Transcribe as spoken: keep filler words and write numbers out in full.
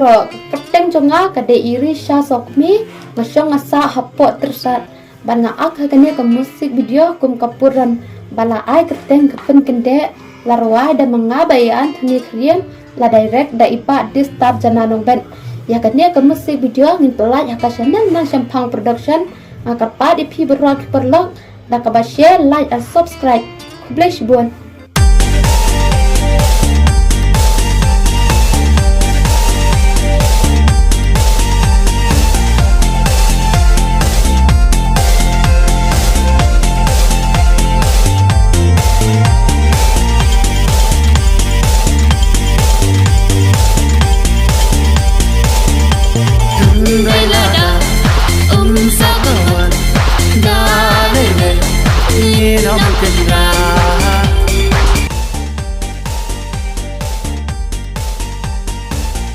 Ka kyrteng jong nga ka dei Irisha Sokmi, nga shong nga sah hapoh Tyrsad. Bad nga act ha kane ka music video kum ka Puran ba la ai kyrteng ka Pynkyndeh, la rwai da ma nga Baieit Anthony Khyriem, la direct da i Bah Disturb Jana Nongbet. Ïa kane ka music video ngin pyllait ha ka channel Nangshemphang Production. Nga kyrpad ïa phi baroh ki paralok da kaba share, like and subscribe. Khublei shibun.